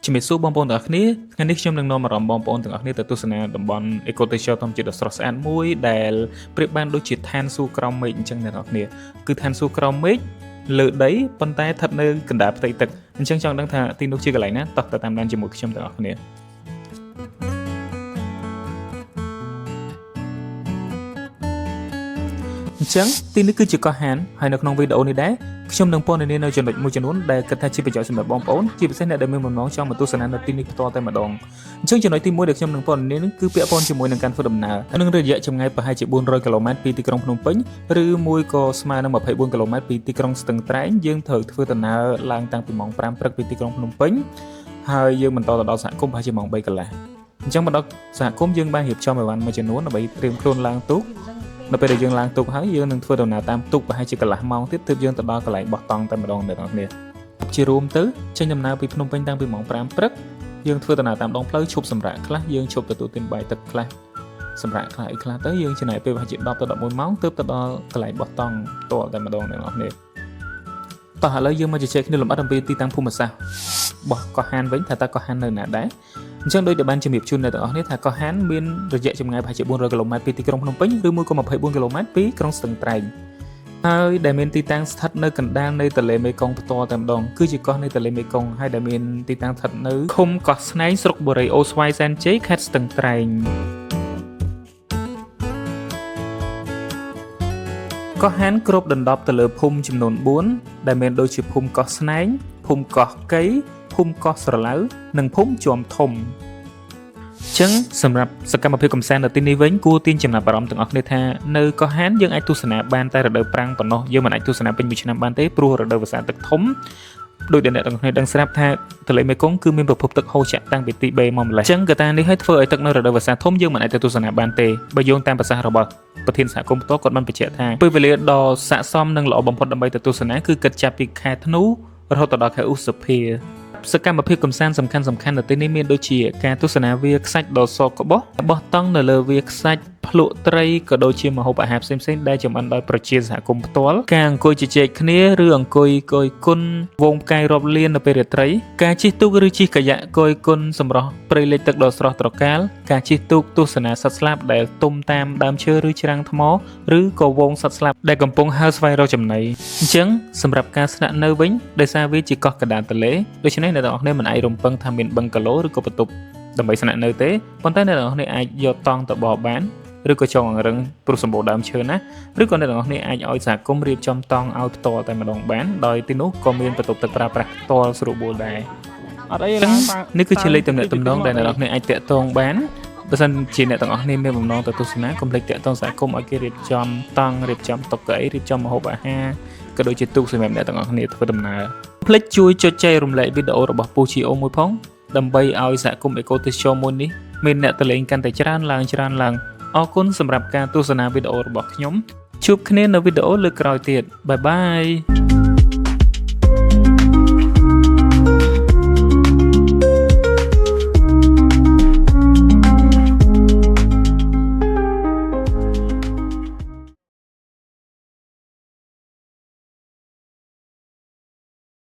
ជំរាបសួរបងប្អូនទាំងអស់គ្នាថ្ងៃនេះខ្ញុំនឹងនាំអារម្មណ៍បងប្អូនទាំងអស់គ្នាទៅទស្សនាតំបន់អេកូទេសចរធម្មជាតិដ៏ស្រស់ស្អាតមួយដែលប្រៀបបានដូចជាឋានសួគ៌ក្រោមមេឃអញ្ចឹងអ្នកទាំងអស់គ្នាគឺឋានសួគ៌ក្រោមមេឃលើដីប៉ុន្តែស្ថិតនៅកណ្ដាលផ្ទៃទឹកអញ្ចឹងចង់ដឹងថាទីនោះជាកន្លែងណាតោះទៅតាមដានជាមួយខ្ញុំទាំងអស់គ្នា អញ្ចឹងទីនេះគឺជាកោះហានហើយនៅក្នុងវីដេអូនេះដែរខ្ញុំនឹងពណ៌នានៅចំណុចមួយចំនួនដែលគិតថាជាប្រយោជន៍សម្រាប់បងប្អូនជាពិសេសអ្នកដែលមានបំណងចង់មកទស្សនានៅទីនេះផ្ទាល់តែម្ដងអញ្ចឹងចំណុចទី1ដែលខ្ញុំនឹងពណ៌នានេះគឺពាក់ព័ន្ធជាមួយនឹងការធ្វើដំណើរនិងរយៈចម្ងាយប្រហែលជា400គីឡូម៉ែត្រពីទីក្រុងភ្នំពេញឬមួយក៏ស្មើនឹង24គីឡូម៉ែត្រពីទីក្រុងស្ទឹងត្រែងយើងត្រូវធ្វើដំណើរឡើងតាំងពីម៉ោង5ព្រឹកពីទីក្រុងភ្នំពេញហើយយើងបន្តទៅដល់សហគមន៍ប្រហែលជាម៉ោង3កន្លះអញ្ចឹងមកដល់សហគមន៍យើងបានរៀបចំអីវ៉ាន់មួយចំនួនដើម្បីត្រៀមខ្លួនឡើងទូក នៅពេលដែលយើងឡើងទូកហើយយើងនឹងធ្វើដំណើរតាមទូកប្រហែលជាកន្លះម៉ោងទៀតទើបយើងទៅដល់កន្លែងបោះតង់តែម្ដងអ្នកនរគ្នាជារួមទៅចេញដំណើរពីភ្នំពេញតាំងពីម៉ោង5ព្រឹកយើងធ្វើដំណើរតាមដងផ្លូវឈប់សម្រាកខ្លះយើងឈប់ទទួលទានបាយទឹកខ្លះសម្រាកខ្លះអីខ្លះទៅយើងចំណាយពេលប្រហែលជា10ទៅ11ម៉ោងទើបទៅដល់កន្លែងបោះតង់ផ្ទាល់តែម្ដងអ្នកនរគ្នាតោះឥឡូវយើងមកជជែកគ្នាលម្អិតអំពីទីតាំងភូមិសាស្ត្ររបស់កោះហានវិញថាតើកោះហាននៅណាដែរ អញ្ចឹងដូចដែលបានជំរាបជូនអ្នកទាំងអស់គ្នាថាកោះហានមានរយៈចម្ងាយប្រហែលជា400គីឡូម៉ែត្រពីទីក្រុងភ្នំពេញឬមួយក៏24គីឡូម៉ែត្រពីក្រុងស្ទឹងត្រែងហើយដែលមានទីតាំងស្ថិតនៅកណ្ដាលនៃទន្លេមេគង្គផ្ទាល់តែម្ដងគឺជាកោះនៃទន្លេមេគង្គហើយដែលមានទីតាំងស្ថិតនៅឃុំកោះស្នែងស្រុកបុរីអូស្វាយសែនជ័យខេត្តស្ទឹងត្រែងកោះហានគ្របដណ្ដប់ទៅលើភូមិចំនួន4ដែលមានដូចជាភូមិកោះស្នែងភូមិកោះកីភូមិកោះស្រឡៅនិងភូមិជាំធំ ចឹងសម្រាប់សកម្មភាពកម្សាន្តនៅទីនេះវិញគួរទាញចំណាប់អារម្មណ៍ទាំងអស់គ្នាថានៅកោះហានយើងអាចទស្សនាបានតែរដូវប្រាំងប៉ុណ្ណោះយើងមិនអាចទស្សនាពេញមួយឆ្នាំបានទេព្រោះរដូវវស្សាទឹកធំដោយដែលអ្នកទាំងអស់គ្នាដឹងស្រាប់ថាទន្លេមេគង្គគឺមានប្រភពទឹកហូរចាក់តាំងពីទីបេមកម្លេះចឹងកត្តានេះឲ្យធ្វើឲ្យទឹកនៅរដូវវស្សាធំយើងមិនអាចទៅទស្សនាបានទេបើយោងតាមប្រសាសន៍របស់ប្រធានសហគមន៍ផ្ទាល់គាត់បានបញ្ជាក់ថាពេលវេលាដ៏ស័ក្តិសមនិងល្អបំផុតដើម្បីទៅទស្សនាគឺគិតចាប់ពីខែធ្នូរហូតដល់ខែឧសភា សកម្មភាពកម្សាន្តសំខាន់ៗនៅទីនេះមានដូចជាការទស្សនាវាលខ្សាច់ដ៏សក្បុសបោះតង់នៅលើវាលខ្សាច់ភ្លក់ត្រីក៏ដូចជាម្ហូបអាហារផ្សេងៗដែលចម្អិនដោយប្រជាសហគមន៍ផ្ទាល់ការអង្គុយជជែកគ្នាឬអង្គុយកយគុណវងផ្កាយរាប់លាននៅពេលរាត្រីការជិះទូកឬជិះកាយ៉ាក់កយគុណសម្រស់ព្រៃលិចទឹកដ៏ស្រស់ត្រកាលការជិះទូកទស្សនាសត្វស្លាបដែលទុំតាមដើមឈើឬច្រាំងថ្មឬក៏វងសត្វស្លាបដែលកំពុងហើរស្វែងរកចំណីអញ្ចឹងសម្រាប់ការស្នាក់នៅវិញដោយសារវាជាកោះកណ្ដាលទន្លេដូច្នេះអ្នកទាំងអស់គ្នាមិនអាចរំពឹងថាមានបឹងកាឡូឬក៏បន្ទប់ដើម្បីស្នាក់នៅទេប៉ុន្តែអ្នកទាំងអស់គ្នាអាចយកតង់ទៅបរបានឬក៏ចងអង្រឹងព្រោះសម្បូរដើមឈើណាឬក៏អ្នកទាំងអស់គ្នាអាចឲ្យសហគមន៍រៀបចំតង់ឲ្យផ្ទាល់តែម្ដងបានដោយទីនោះក៏មានបន្ទប់ទឹកប្រើប្រាស់ផ្ទាល់ស្រួលបួលដែរ អត់អី អញ្ចឹងនេះគឺជាលេខទំនាក់ទំនងដែលអ្នកទាំងអស់គ្នាអាចតាក់ទងបានបើសិនជាអ្នកទាំងអស់គ្នាមានបំណងទៅទស្សនាកុំភ្លេចតាក់ទងសហគមន៍ឲ្យគេរៀបចំតង់រៀបចំតុកៅអីរៀបចំម្ហូបអាហារក៏ដូចជាទូកសម្រាប់អ្នកទាំងអស់គ្នាធ្វើដំណើរកុំភ្លេចជួយចុចចែករំលែកវីដេអូរបស់ពូជីអូមួយផងដើម្បីឲ្យសហគមន៍អេកូទេសចរមួយនេះមានអ្នកទៅលេងកាន់តែច្រើនឡើងច្រើនឡើងអរគុណសម្រាប់ការទស្សនាវីដេអូរបស់ខ្ញុំជួបគ្នានៅវីដេអូលើកក្រោយទៀតបាយបាយ។